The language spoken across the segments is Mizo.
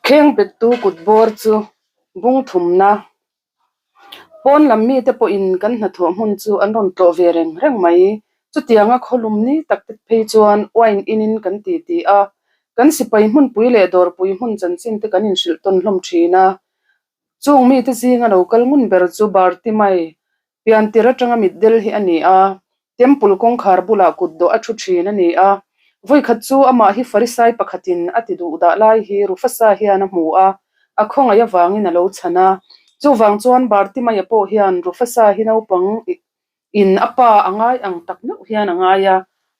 Khengbettu kut bawr chu bung thumna pawn lam mite pawhin kan hnathawh hmun chu an rawn tlawh ve reng reng mai. Chutianga khawlum ni tak te phei chuan wine in in kan ti ti a, kan sipai hmunpui leh dawrpui hmun chanchin te kan inhrilh tawn hlawm thin a. Chung mite zinga lo kal ngun ber chu Bartimai Piantir atanga mitdel hi a ni a, Temple kawngkhar bulah kutdawh a thu thin a ni a. Vawikhat chu amah hi Farisai pakhatin a ti duh dah lai hi Rufasa hian a hmu a, a khawngaih avangin a lo chhan a. Chuvang chuan Bartimaia pawh hian Rufasa hi naupang in a pa a ngai ang tak meuh hian a ngai a.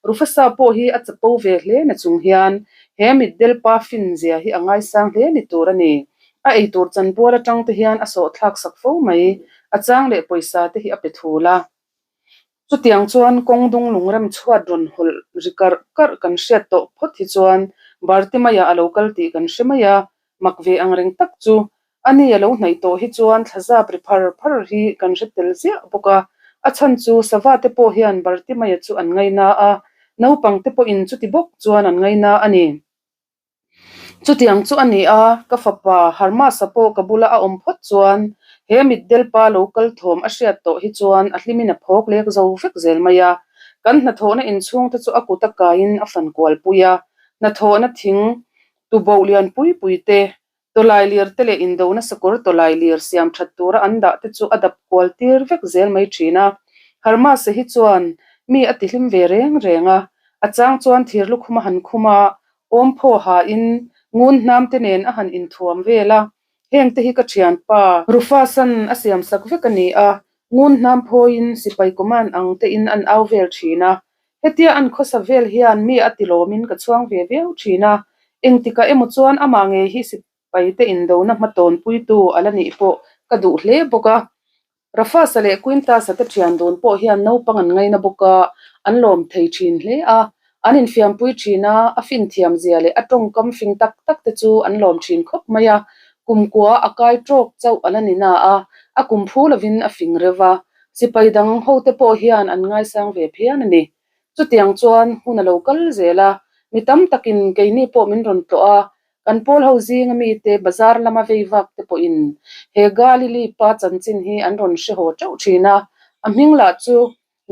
Rufasa pawh hi a chapo ve hle na chung hian he mitdel pa fin zia hi a ngaisang hle ni tur a ni. A eitur chanpual atang te hian a sawhthlak sak fo mai, a chang leh pawisa te hi a pe thul a. Chutiang chuan kawng dung lungrem chhuat rawn hawlh ri karh karh kan hriat tawh phawt hi chuan Bartimaya a lo kal tih kan hre mai a, mak ve ang reng tak chu A ni a lo hnaih tawh hi chuan thlazap ri phar phar hi kan hre tel ziah bawk a, a chhan chu sava te pawh hian Bartimaia chu an ngaina a, naupang te pawhin chuti bawk chuan an ngaina a ni. Chutiang chu a ni a, ka fapa Harmasa pawh ka bula a awm phawt chuan he mitdel pa lo kal thawm a hriat tawh hi chuan a hlimin a phawk lek zo vek zel mai a, kan hnathawhna inchhung te chu a kut a kaiin a fan kual pui a, hnathawhna thing tuboh lian pui pui te Tawlai lir te leh indona sakawr tawlai lir siam that tura an dah te chu a dap kual tir vek zel mai thin a. Harmasa hi chuan mi a tihlim ve reng reng a, a chang chuan thir lukhum a han khum a, awm phaw hain ngun hnam te nen a han inthuam vel a, heng te hi ka thianpa Rufasan a siam sak vek a ni a, ngun hnam phawiin sipai command ang te in an au vel thin a, Hetia an khawsa vel hian mi a tilawmin ka chhuang ve viau thin a, engtikah emaw chuan amah ngei hi sipaite indona hmatawnpuitu a la nih pawh ka duh hle bawk a. Rafasa leh Quintasa te thian dun pawh hian naupang an ngaina bawk a, an lawm thei thin hle a. An infiampui thin a, a finthiam zia leh a tawngkam fing tak tak te chu an lawm thin khawp mai a. Kumkua a kai tawk chauh a la ni na a, a kum phu lovin a fing reuh a. Sipai dang hote pawh hian an ngaisang ve phian a ni. Chutiang chuan hun a lo kal zel a, mi tam takin keini pawh min rawn tlawh a, kan pawl ho zinga mite bazar lama vei vak te pawhin he Galili pa chanchin hi an rawn hre haw teuh thin a, a hming lah chu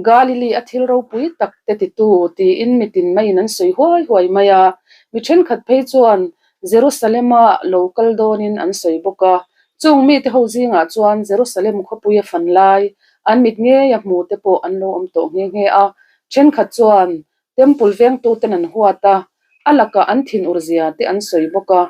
Galili a thil ropui tak te titu tiin mitin maiin an sawi huai huai mai a, mi thenkhat phei chuan Jerusalem-a lo kal dawnin an sawi bawk a. Chung mite ho zingah chuan Jerusalem khawpuia fan lai, an mit ngeia hmu te pawh an lo awm tawh nghe nghe a. Thenkhat chuan Temple vengtuten an huat a, a lakah an thinur zia te an sawi bawk a.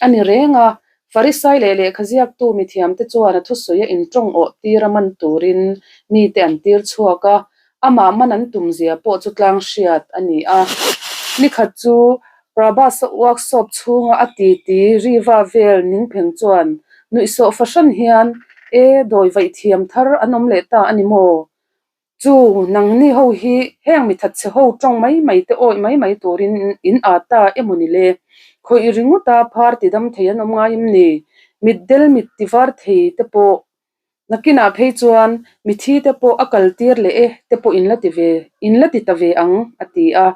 A ni reng a, Farisai leh lehkha ziaktu mithiamte chuan a thusawi a intawng awh tir a man turin mite an tir chhuak a, amah man an tum zia pawh chu tlang hriat a ni a. Nikhat chu Prabhas-a workshop chhunga a titi riva vel ning pheng chuan nuihsawh fahran hian, E, dawi vaih thiam thar an awm leh ta a ni maw? Chu, nangni ho hi heng mi thatchhe ho tawng mai mai te awih mai mai turin in aa ta emaw ni le? Khawih ringawta phar ti dam thei an awm ngai em ni? Mitdel mit ti var thei te pawh nakinah phei chuan mithi te pawh a kal tir leh e te pawh in la ti ve, in la ti ta ve ang, a ti a.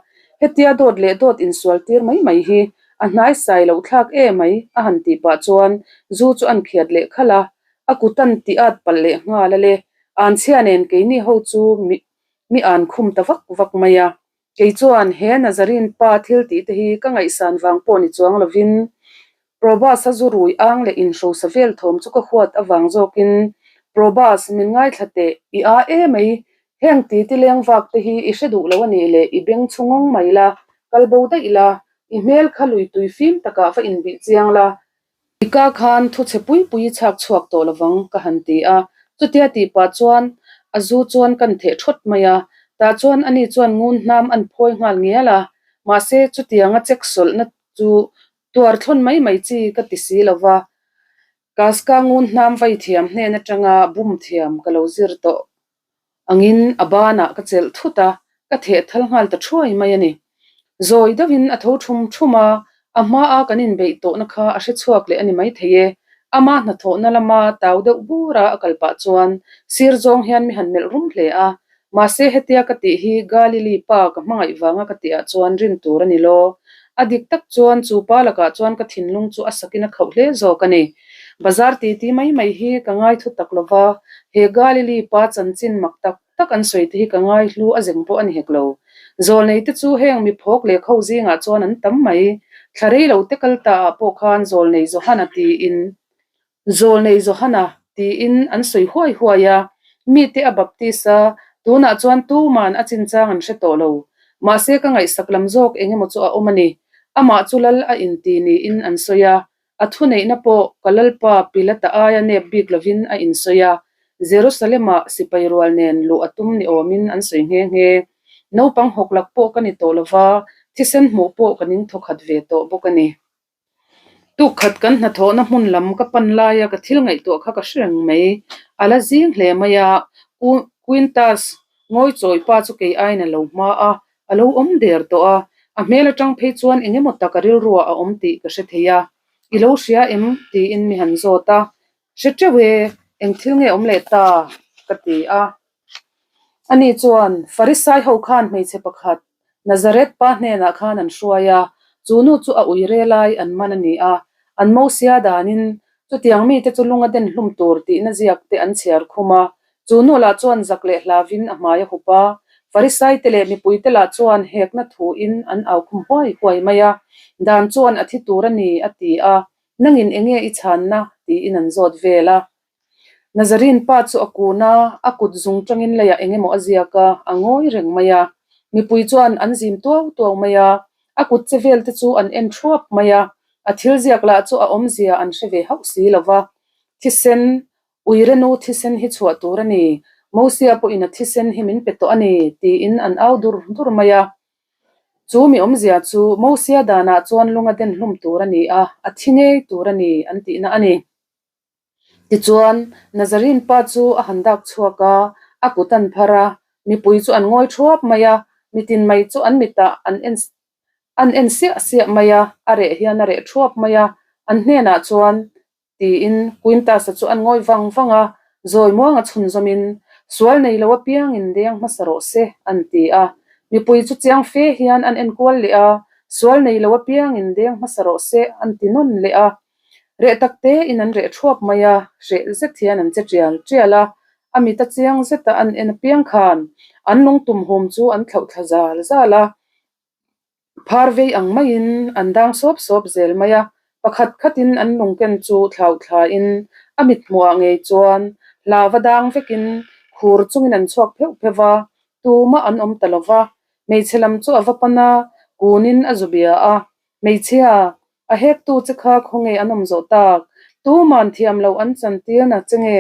Hetia dawt leh dawt insual tir mai mai hi a hnaisai loh thlak e mai, a han tih pah chuan zu chu an khiat leh khalh a, a kut an ti at palh leh nghal a le. Anchhia nen keini ho chu mi mi an khum ta vak vak mai a. Kei chuan he Nazarene pa thil tih te hi ka ngaihsan vang pawh ni chuang lovin Probus a zu rui ang leh inhrosa vel thawm chu ka huat avang zawkin Probus min ngaithla teh i a e mai heng ti ti leng vak te hi i hre duh lo a nih leh i beng chhu ngawng mai la kal bo daih la i hmel kha lui tui fim takah va inbih chiang la I ka khan thu chhe pui pui i chhak chhuak tawh lovang ka han ti a, chutia tih pah chuan a zu chuan kan theh thawt mai a, tah chuan ani chuan ngun hnam an phawi nghal ngial a, mahse chutianga check sawlhna chu tuar thlawn mai mai chi ka ti si lo va, Kaska ngun hnam vai thiam hnen atanga bum thiam ka lo zir tawh angin a banah ka chelh thut a, ka theh thal nghal ta thuai mai a ni. Zawi deuhin a tho thum thum a, a hmaa kan inbeih tawhna kha a hre chhuak leh a ni maithei e. Ama hnathawhna lama tau deuh bura a kal pah chuan sir zawng hian mi han melh rum hle a, mahse hetia ka tih hi Galili pa ka hmangaih vanga ka tihah chuan rin tur a ni lo. A dik tak chuan chu pa lakah chuan ka thinlung chu a sakin a khauh hle zawk a ni. Bazar titi mai mai hi ka ngai thu tak lo va, he Galili pa chanchin mak tak tak an sawi te hi ka ngai hlu a zeng pawh a ni hek lo. Zawlnei te chu heng mi phawk leh kho zingah chuan an tam mai. Thla rei lo te kal ta ah pawh khan Zawlnei Johana tiin Zawlnei Johana tiin an sawi huai huai a, mite a baptis a, tunah chuan tuman a chinchang an hre tawh lo. Mahse ka ngaihsak lam zawk eng emaw chu a awm a ni. Amah chu lal a inti niin an sawi a, A thuneihna pawh ka Lalpa Pilata aia nep bik lovin a insawi a, Jerusalem-ah sipai rual nen luh a tum ni awmin an sawi nghe nghe. Naupang hawklak pawh ka ni tawh lova, thisen hmuh pawh ka ning thawkhat ve tawh bawk a ni. Tukkhat kan hnathawhna hmun lam ka pan laia ka thil ngaihtuah kha ka hre reng mai. A la zing hle mai a, Quintus ngawichawi pa chu kei aiin a lo hma a, A lo awm der tawh a, a hmel atang phei chuan eng emaw tak a rilruah a awm tih ka hre thei a. I lo hria em? tiin mi han zawt a. Hre teuh e, eng thil nge awm leh ta? ka ti a. Ani chuan, Farisai ho khan hmeichhe pakhat Nazareth pa hnenah khan an hruai a, chu nu chu a ui re lai an man a ni a, an Mosia danin chutiang mite chu lung a den hlum tur tihna ziak te an chhiar khum a, Chu nu lah chuan zak leh hlavin a hmai a hup a, Farisaite leh mipuite lah chuan hekna thuin an au khum huai huai mai a, Dan chuan a thi tur a ni, a ti a, Nangin enge i chhanna? tiin an zawt vel a. Nazarene pa chu a kun a, a kut zung tangin leiah eng emaw a ziak a, a ngawi reng mai a. Mipui chuan an zim tuau tuau mai a, a kut che vel te chu an en thuap mai a, a thil ziak lah chu a awmzia an hre ve hauh si lo va. Thisen Uirenu thisen hi chhuah tur a ni, Mosia pawhin a thisen hi min pe tawh a ni, tiin an au dur dur mai a. Chu mi awmzia chu Mosia danah chuan lung a den hlum tur a ni a, a thi ngei tur a ni an tihna a ni. Tichuan, Nazarene pa chu a han dak chhuak a, a kut an phar a, mipui chu an ngawi thuap mai a, mitin mai chu an mitah an en an en siah siah mai a, a reh hian a reh thuap mai a, an hnenah chuan Tiin Quintus-a chu an ngawi vang vang a, zawi muanga chhunzawmin, Sual nei lo apiangin deng hmasa rawh se, an ti a. Mipui chu chiang fe hian an enkual leh a, Sual nei lo apiangin deng hmasa rawh se, an ti nawn leh a. Reh tak tein an reh thuap mai a, hreh zet hian an che tial tial a. A mita chiang zeta an en apiang khan an lungtum hum chu an thlauh thla zal zal a. Phar vei ang maiin an dang sawp sawp zel mai a, pakhat khatin an lungken chu thlau thlain a mithmuhah ngei chuan hlauva dang vekin khur chungin an chhuak pheuh pheuh va, tumah an awm ta lo va. Hmeichhe lam chu a va pan a, kunin a zu bia a, Hmeichhia, a hektu che kha khawnge an awm zawh tak? Tuman thiam loh an chantirna che nge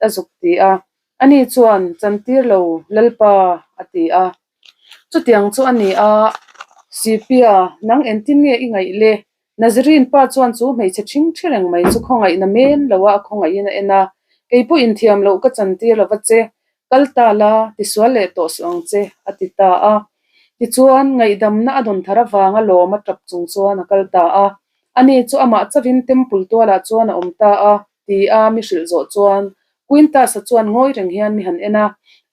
a zuk ti a? Ani chuan, Chantir lo, Lalpa, a ti a. Chutiang chu a ni a, Sipia, nang engtin nge i ngaih le? Nazarene pa chuan chu hmeichhe ṭhing ṭhi reng mai chu khawngaihna men lo a, a khawngaihin a en a. Kei pawh inthiam loh ka chantir lo va che, kal ta la, tisual leh tawh suh ang che, a ti ta a. Tichuan, ngaihdamna a dawn thar avanga lawm a ṭap chung chuan a kal ta a. Ani chu amah chavin temple tualah chuan a awm ta a. Ti a mi hrilh zawh chuan Quintus-a chuan ngawi reng hian mi han en a,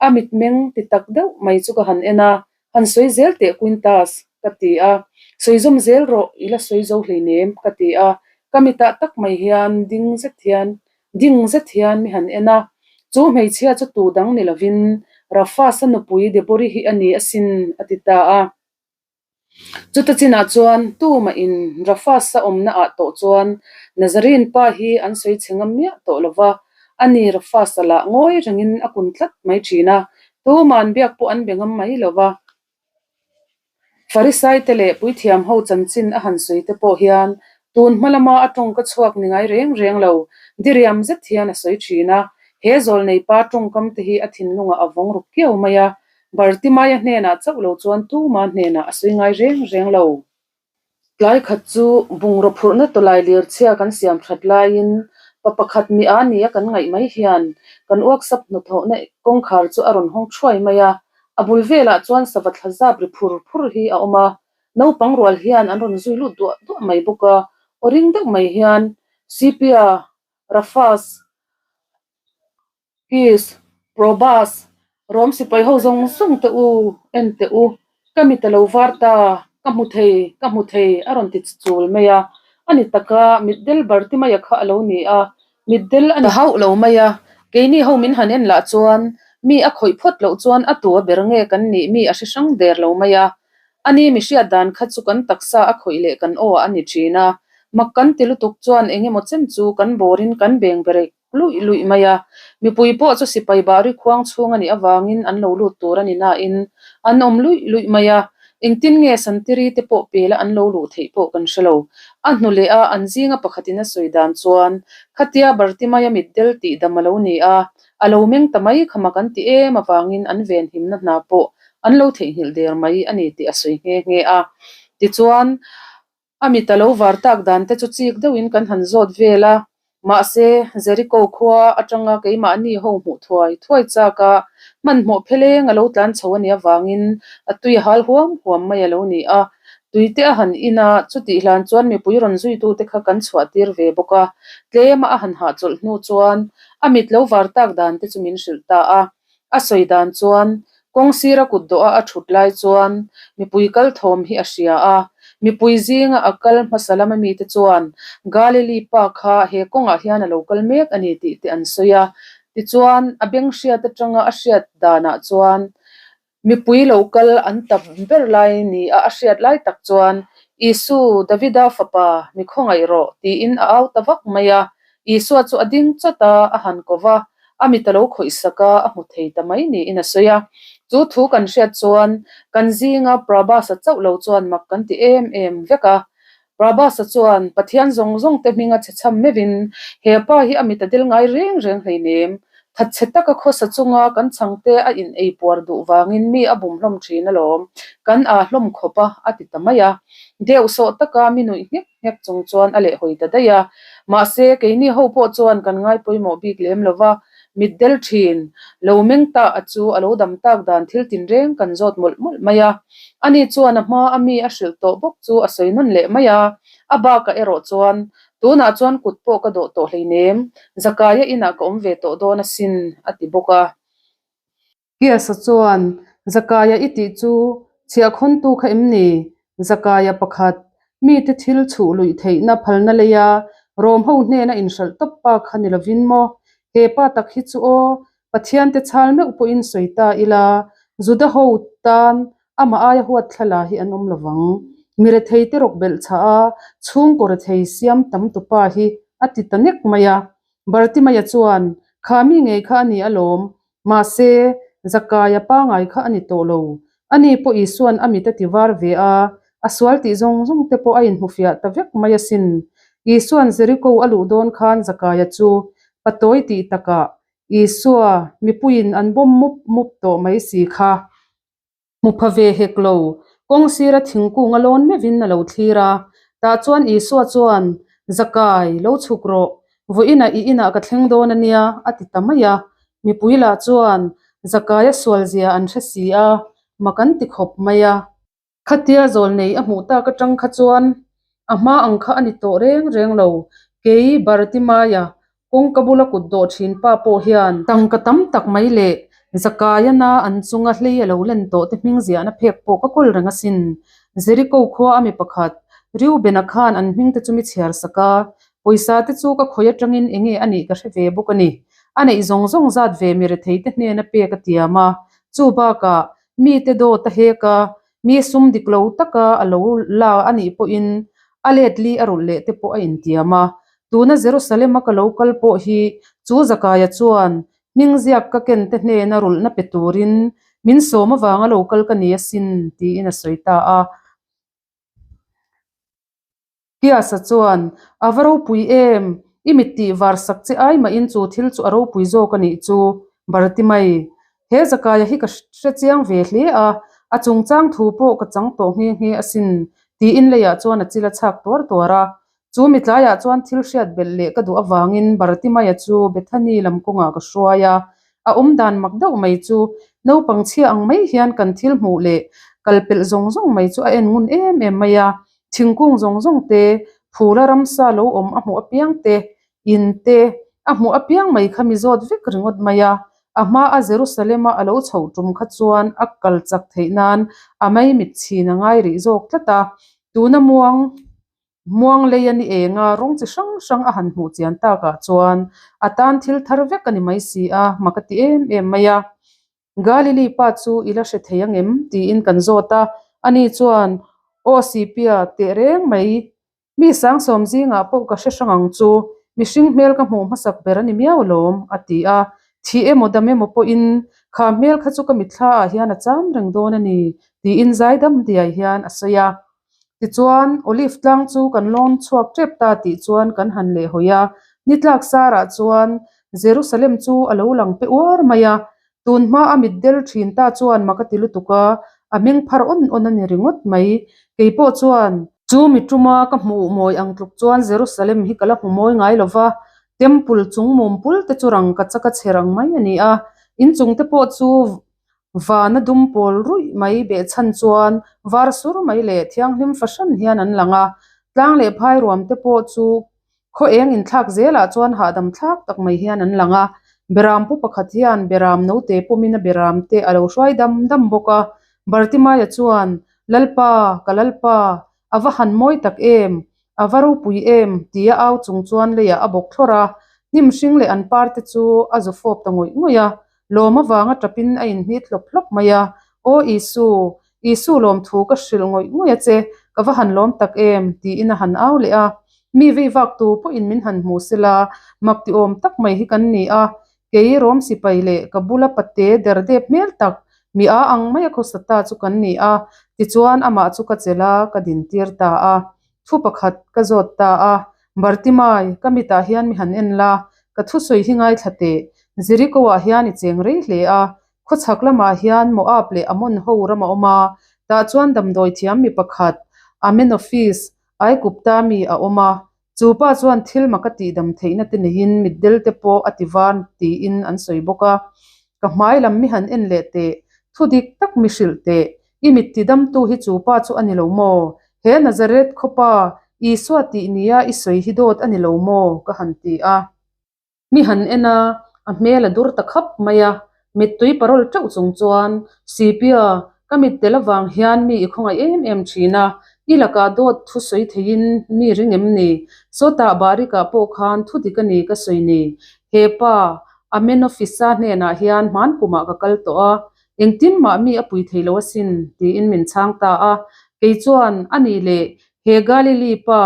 a mitmeng ti tak deuh mai chu ka han en a, Han sawi zel teh Quintus, ka ti a, sawi zawm zel rawh, i la sawi zo hleinem, ka ti a, ka mitah tak mai hian ding zet hian ding zet hian mi han en a, chu hmeichhia chu tu dang ni lovin Rafas-a nupui Debori hi a ni asin, a ti ta a. Chuta chinah chuan tumah in Rafas-a awmna ah tawh chuan Nazarene pa hi an sawi chhe ngam miah tawh lo va, ani Rafas-a lah ngawi rengin a kun tlat mai thin a, tuma'n biak pawh an be ngam mai lo va. Farisaite leh puithiam ho chanchin a han sawi te pawh hian tun hma lama a tawngka chhuak ni ngai reng reng lo, diriam zet hian a sawi thin a, he zawlnei pa tawngkam te hi a thinlungah a vawng ruk kiau mai a, Bartimaia hnenah chauh lo chuan tuma hnenah a sawi ngai reng reng lo. Tlai khat chu bungraw phurhna tawlai lirchhia kan siam that laiin pa pakhat mi a ni a kan ngaih mai hian kan workshop hnathawhna kawngkhar chu a rawn hawng thuai mai a, a bul velah chuan sava thla zap ri phur phur hi a awm a, naupang rual hian an rawn zui lut duah duah mai bawk a, aw ring deuh mai hian Sipia, Rafas, Kis, Probus, Rom sipai ho zawng zawng te u, en teh u, ka mit a lo var ta, ka Ka hmu thei, ka hmu thei, a rawn ti chul mai a. A ni taka, mitdel Bartimaia kha a lo ni a, mitdel a ni hauh lo mai a. Keini ho min han en lah chuan mi a khawih phawt loh chuan a tua ber nge kan nih mi a hre hrang der lo mai a. A ni mi hriat dan kha chu kan taksa a khawih leh kan aw ah a ni thin a. Mak kan ti lutuk chuan eng emaw chen chu kan bawrin kan beng berek luih luih mai a. Mipui pawh chu sipai bahri khuang chhung a nih avangin an lo lut tur a ni nain an awm luih luih mai a. Engtin nge Santiri te pawh pela an lo luh theih pawh kan hre lo. A hnu leh a an zinga pakhatin a sawi dan chuan khatia Bartimaia mitdel tih dam a lo ni a, a lo meng ta mai kha mak an ti em avangin an venhimna hna pawh an lo theihnghilh der mai a ni tih a sawi nghe nghe a. Tichuan, a mit a lo var tak dan te chu chik deuhin kan han zawt vel a, mahse, Jericho khua atanga keimahni ho hmuh thuai thuai chak a, hmanhmawh pheleng a lo tlan chho a nih avangin a tui a hal huam huam mai a lo ni a. Tuite a han in a, chutih hlan chuan mipui rawn zuitute kha kan chhuah tir ve bawk a, tlema a han hahchawlh hnu chuan a mit lo var tak dan te chu min hrilh ta a. A sawi dan chuan kawng sira kut dawha a thut lai chuan mipui kal thawm hi a hria a, mipui zinga a kal hmasa lama mite chuan Galili pa kha he kawngah hian a lo kal mek a ni tih te an sawi a. Tichuan, a beng hriat atanga a hriat danah chuan Mipui lo kal an tam ber lai ni a a hriat lai tak chuan, Isu, Davida fapa, mi khawngaih rawh, tiin a au ta vak mai a. Isua chu a ding chawt a, a han ko va, a mit a lo khawih sak a, a hmu thei ta mai niin a sawi a. Chu thu kan hriat chuan kan zinga Prabhasa chauh lo chuan mak kan ti em em vek a. Prabhasa chuan Pathian zawng zawng te hminga chhe chham meuhin he pa hi a mit a del ngai reng reng hleinem. Thatchhe taka khawsa chunga kan chhangte a in ei puar duh vangin mi a bum hlawm thin alawm, kan aa hlawm khawp a, a ti ta mai a. Deuh sawh taka mi nuih nghek nghek chung chuan a lehhawi ta daih a. Mahse, keini ho pawh chuan kan ngai pawimawh bik lem lo va, mit del thin, lo meng ta a chu a lo dam tak dan thil tinreng kan zawt mawlh mawlh mai a. Ani chuan a hma a mi a hrilh tawh bawk chu a sawi nawn leh mai a, a bakah erawh chuan tunah chuan kut pawh ka dawh tawh hleinem, Zakaia inah ka awm ve tawh dawn asin a ti bawk a. Kiasa chuan, Zakaia i tih chu chhiahkhawntu kha em ni? Zakaia pakhat, mite thil chhuh luih theihna phalna leia Rom ho hnena inhralh tawp pa kha ni lovin maw? He pa tak hi chu aw, Pathiante chhal meuh pawhin sawi ta ila, Juda ho tan amah aia huat thla la hi an awm lovang. Mi retheite rawk belh chhah a, chhungkaw rethei siam tam tupa hi a ti ta nek mai a. Bartimaia chuan, Kha mi ngei kha a ni alawm, mahse, Zakaia pangai kha a ni tawh lo. Ani pawh Isua'n a mit a ti var ve a, a sual tih zawng zawng te pawh a inhmufiah ta vek mai asin. Isua'n Jeriko a luh dawn khan Zakaia chu patawi tih takah Isua, mipuiin an bawm mup mup tawh mai si kha. Hmu pha ve hek lo, kawng sira thingkung a lawn meuhin a lo thlir a. Tah chuan Isua chuan, Zakai, lo chhuk rawh, vawiinah i inah ka thleng dawn a nia, a ti ta mai a. Mipui lah chuan Zakaia sualzia an hre si a, mak an ti khawp mai a. Khatia zawl nei a hmuh tak atang kha chuan a hma ang kha a ni tawh reng reng lo. Kei Bartimaia kawngka bula kut dawh thin pa pawh hian tangka tam tak mai leh Zakaiana an chunga hlei a lo len tawh te hming ziahna phek pawh ka kawl reng asin. Jericho khua a mi pakhat Reubena khan an hming te chu mi chhiar sak a, pawisa te chu ka khawi atangin enge a nih ka hre ve bawk a ni. A neih zawng zawng zat ve mi rethei te hnena pek a tiam a, chu bakah Mite dawt a hek a, mi sum dik lo taka a lo la a nih pawhin a let li a rulh leh te pawh a intiam a. Tuna Jerusalem-a ka lo kal pawh hi chu Zakaia chuan hming ziak ka ken te hnena rulhna pe turin min sawm avanga lo kal ka ni asin tiin a sawi ta a. Kiasa chuan, A va ropui em? I mit tih var sak che ai mahin chu thil chu a ropui zawk a nih chu, Bartimai. He Zakaia hi ka hre chiang ve hle a, a chungchang thu pawh ka chang tawh nghe nghe asin, tiin leiah chuan a chil a chhak tuar tuar a. Chu mitlaiah chuan thil hriat belh leh ka duh avangin Bartimaia chu Bethany lam kawngah ka hruai a, A awm dan mak deuh mai chu naupang chhia ang mai hian kan thil hmuh leh kal pelh zawng zawng mai chu a en ngun em em mai a. Thingkung zawng zawng te, phula ramsa lo awm a hmuh apiang te, in te a hmuh apiang mai kha mi zawt vek ringawt mai a. A hmaa Jerusalema a lo chhoh tum kha chuan a kal chak theih nan a maimit chhin a ngai rih zawk tlat a. Tuna muang muang lei a ni eng a, rawng chi hrang hrang a han hmuh chian takah chuan a tan thil thar vek a ni mai si a, mak a ti em em mai a. Galili pa chu i la hre thei ang em? tiin kan zawt a. Ani chuan, Aw Sipia, teh reng mai. Mi sangsawm zingah pawh ka hre hrang ang chu, mihring hmel ka hmuh hmasak ber a ni miau alawm, a ti a. Thih emaw dam emaw pawhin kha hmel kha chu ka mitthla ah hian a cham reng dawn a ni, tiin zaidam diai hian a sawi a. Tichuan, Olive tlang chu kan lawn chhuak tep ta tih chuan kan han lehhawi a, ni tlak sarah chuan Jerusalem chu a lo lang pe uar mai a, Tun hma a mit del thin ta chuan mak a ti lutuk a, a hming phar awn awn a ni ringawt mai. Kei pawh chuan. Chu mi tuma ka hmuh mawi ang tluk chuan Jerusalem hi ka la hmu mawi ngai lo va, Temple chung mum pul te chu rang ka chak a chher ang mai a ni a, inchung te pawh chu vana dum pawl ruih mai behchhan chuan var sur mai leh thianghlim fahran hian an lang a, tlang leh phai ruam te pawh chu Khaw eng inthlak zelah chuan hahdam thlak tak mai hian an lang a, beram pu pakhat hian beram note pawmin a beram te a lo hruai dam dam bawk a, Bartimaia chuan, Lalpa, ka Lalpa, a va han mawi tak em, a va ropui em, tia au chung chuan leiah a bawk thlawrh a, hnim hring leh an par te chu a zu fawp ta ngawih ngawih a, lawm avanga tapin a inhnit hlawp hlawp mai a, Aw Isu, Isu lawmthu ka hrilh ngawih ngawih a che, ka va han lawm tak em? tiin a han au leh a. Mi vei vak tu pawhin min han hmu sela, mak ti awm tak mai hi kan ni a. Kei Rom sipai leh ka bula pate der dep hmel tak, mi a ang mai a khawsa ta chu kan ni a. Tichuan amah chu ka chelh a, ka dintir ta a. Thu pakhat ka zawt ta a, Bartimai, ka mitah hian mi han en la, ka thusawi hi ngaithla teh. Jeriko-ah hian i cheng rei hle a, Khawchhak lamah hian Moab leh Ammon ho ram a awm a, tah chuan damdawi thiam mi pakhat, Amenophis, Aigupta mi a awm a. Chu pa chuan thil mak a tihdam theihna te neiin mitdel te pawh a ti var tiin an sawi bawk a. Ka hmai lam mi han en leh teh, thu dik tak mi hrilh teh, i mit tidamtu hi chu pa chu a ni lo maw? He Nazareth khawpa Isua tih nia i sawi hi dawt a ni lo maw? ka han ti a. Mi han en a, a hmel a dur ta khap mai a, mittui parawl teuh chung chuan, Sipia, ka mit tel avang hian mi i khawngaih em em thin a, i lakah dawt thu sawi theiin mi ring em ni? Sawtah Barikah pawh khan thu dik a ni ka sawi ni. He pa, Amenophisa hnenah hian hman kumah ka kal tawh a, engtin mah mi a pui thei lo asin, tiin min chhang ta a. Kei chuan, A nih leh, he Galili pa,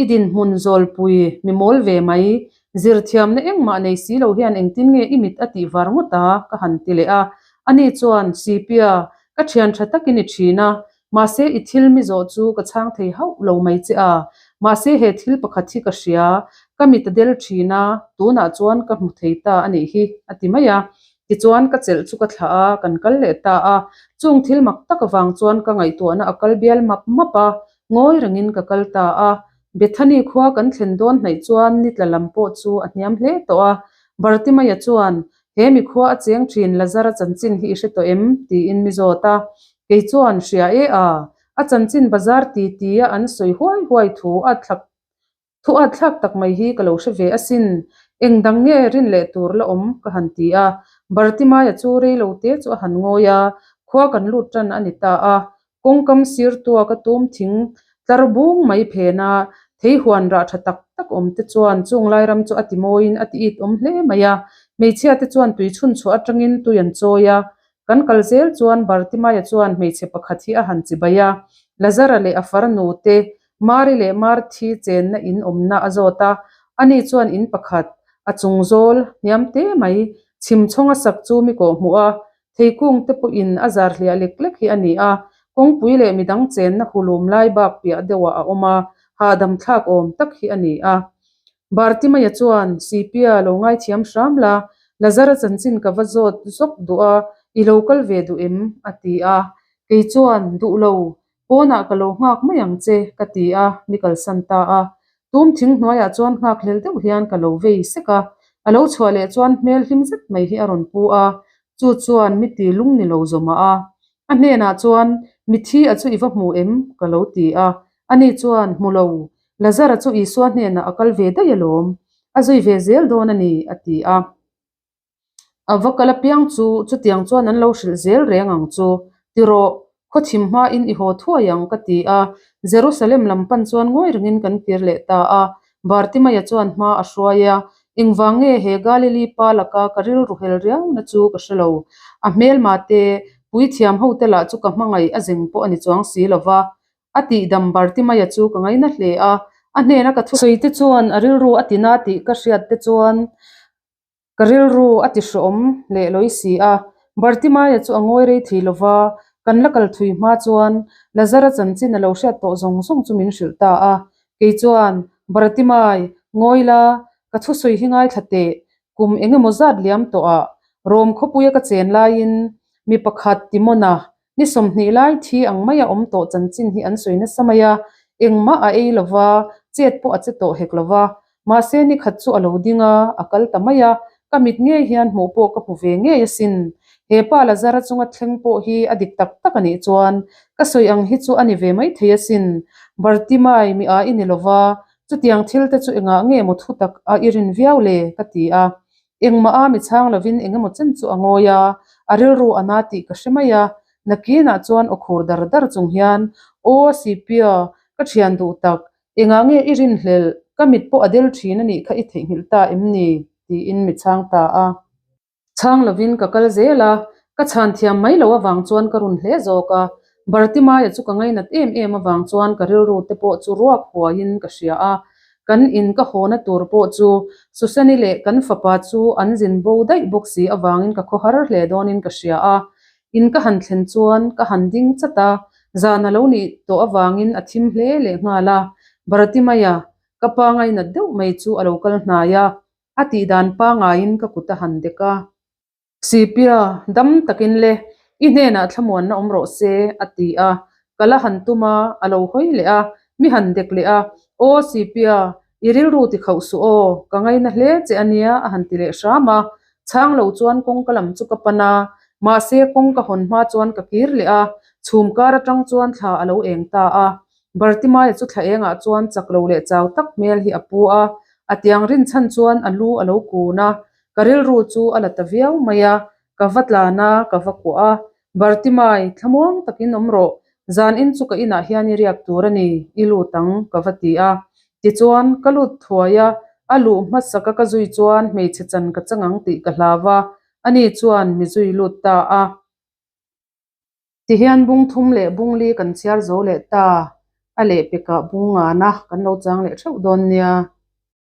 I dinhmun zawlpui mi mawl ve mai, zirthiamna engmah nei si lo hian engtin nge i mit a tih var ngawt a? ka han ti leh a. Ani chuan, Sipia, ka thian tha takin i thin a, mahse i thil mi zawh chu ka chhang thei hauh lo mai che a. Mahse he thil pakhat hi ka hria, ka mit a del thin a, tunah chuan ka hmu thei ta a nih hi, a ti mai a. Tichuan ka chelh chu ka thlah a, kan kal leh ta a. Chung thil mak tak avang chuan ka ngaihtuahna a kal bial map map a, Ngawi rengin ka kal ta a, Bethany khua kan thlen dawn hnaih chuan ni tla lam pawh chu a hniam hle tawh a. Bartimaia chuan, He mi khua a cheng thin Lazara chanchin hi i hre tawh em? tiin mi zawt a. Kei chuan, Hria e a, a chanchin bazar ti tia an sawi huai huai thu a thlak Thu at thlak tak mai hi ka lo hre ve asin, eng dang nge rin leh tur la awm ka han ti a. Bartimaia chu rei lo te chu a han ngawi a, khua kan lut tan a ni ta a. Kawngkam sir tua ka tum thing tlar bung mai phen a, thei huan rah tha tak tak awm te chuan chung lai ram chu a ti mawiin a ti it awm hle mai a. Hmeichhia te chuan tui chhun chhuah atangin tui an chawi a, Kan kal zel chuan Bartimaia chuan hmeichhe pakhat hi a han chibai a, Lazara leh a farnu te, Mari leh Marthi chenna in awmna a zawt a, ani chuan in pakhat, a chung zawl, hniam te mai, chhim chhawnga sak chu mi kawh hmuh a, theikung te pawhin a zar hliah lek lek hi a ni a, kawngpui leh midang chenna hulum lai bak piah deuhah a awm a, hahdam thlak awm tak hi a ni a. Bartimaia chuan, Sipia, lo ngaithiam hram la, Lazara chanchin ka va zawt zawk duh a, i lo kal ve duh em? a ti a. Kei chuan, Duh lo, pawnah ka lo nghak mai ang che, ka ti a, mi kalsan ta a. Tum thing hnuaiah chuan nghak hlel deuh hian ka lo vei sek a, a lo chhuah leh chuan hmel hlim zet mai hi a rawn pu a, chu chuan mi ti lung ni lo zawmah a. A hnenah chuan, Mithi a chu i va hmu em? ka lo ti a. Ani chuan, Hmu lo, Lazara chu Isua hnenah a kal ve daih alawm, a zui ve zel dawn a ni, a ti a. A va kal apiang chu chutiang chuan an lo hrilh zel reng ang chu. Ti rawh, khaw thim hmain i haw thuai ang ka ti a. Jerusalem lam pan chuan ngawi rengin kan kir leh ta a. Bartimaia chuan hma a hruai a, Engvang nge he Galili pa laka ka rilru hel riauna chu ka hre lo. A hmelma te, puithiam hote lah chu ka hmangaih a zeng pawh a ni chuang si lo va. A tihdam Bartimaia chu ka ngaina hle a, a hnena ka thusawi te chuan a rilru a tina tih ka hriat te chuan Ka rilru a ti hrawm leh lawi si a, Bartimaia chu a ngawi rei thei lo va, kan la kal thui hma chuan Lazara chanchin a lo hriat tawh zawng zawng chu min hrilh ta a. Kei chuan, Bartimai, ngawi la, ka thusawi hi ngaithla teh, kum eng emaw zat liam tawhah Rom khawpuia ka chen laiin mi pakhat Timona Ni 20 lai thi ang maia awm tawh chanchin hi an sawi nasa mai a, engmah a ei lo va, chet pawh a che tawh hek lo va. Mahse ni khat chu a lo ding a, a kal ta mai a, ka mit ngei hian hmuh pawh ka hmu ve ngei asin. He pa Lazara chunga thleng pawh hi a dik tak tak a nih chuan ka sawi ang hi chu a ni ve mai thei asin. Bartimai mi a i ni lo va, chutiang thil te chu engah nge maw thu tak a i rin viau le? ka ti a. Engmah a mi chhang lovin eng emaw chen chu a ngawi a, a rilru a na tih ka hre mai a. Nakinah chuan aw khur dar dar chung hian, Aw Sipia, ka thian duh tak, engah nge i rinhlelh, ka mit pawh a del thin a nih kha i theihnghilh ta em ni? tiin mi chhang ta a. Chhang lovin ka kal zel a, ka chhan thiam mai loh avang chuan ka run hle zawk a. Bartimaia chu ka ngainat em em avang chuan ka rilru te pawh chu ruak huaiin ka hria a. Kan in ka hawna tur pawh chu Susani leh kan fapa chu an zin bo daih bawk si avangin ka khawhar hle dawnin ka hria a. In ka han thlen chuan ka han ding chat a, zan a lo nih tawh avangin a thim hle leh nghal a. Bartimaia, ka pa ngainat deuh mai chu a lo kal hnai a, a tihdan pangaiin ka kut a han dek a. Sipia, dam takin le, i hnenah thlamuanna awm rawh se, a ti a. Ka la han tum a, a lo hawi leh a, mi han dek leh a, Aw Sipia, i rilru ti khauh suh aw, ka ngaina hle che a nia, a han ti leh hram a. Chhang lo chuan kawngka lam chu ka pan a, mahse kawngka hawn hma chuan ka kir leh a, chhum kar atang chuan thla a lo eng ta a. Bartimaia chu thla engah chuan chak lo leh chau tak hmel hi a pu a, a tiang rinchhan chuan a lu a lo kun a, Ka rilru chu a la ta viau mai a, ka va tlan a, ka va kuah a. Bartimai, thlamuang takin awm rawh, zan in chu ka inah hian i riak tur a ni, i lut ang, ka va ti a. Tichuan, ka lut thuai a, a luh hmasaka ka zui chuan hmeichhe chan ka chang ang tih ka hlau a, ani chuan mi zui lut ta a. Tihian bung thum leh bung li kan chhiar zo leh ta, a lehpekah bung ngana kan lo chang leh theuh dawn nia.